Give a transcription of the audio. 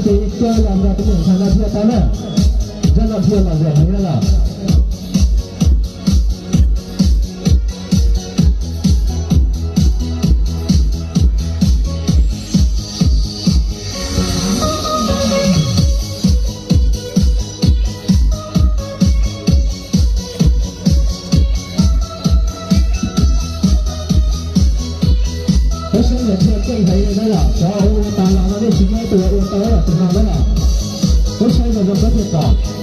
Ces cia los nrog tus me ntxhais no dhia tau na. Zaj no dhia los zem heev na yom. Peb saib niam thiaj keej heev li na yom, cov uas ua tas los no nej tsis muaj ib tug ua tau los tus no na yom. Peb saib zoo zoo peb thiaj pom.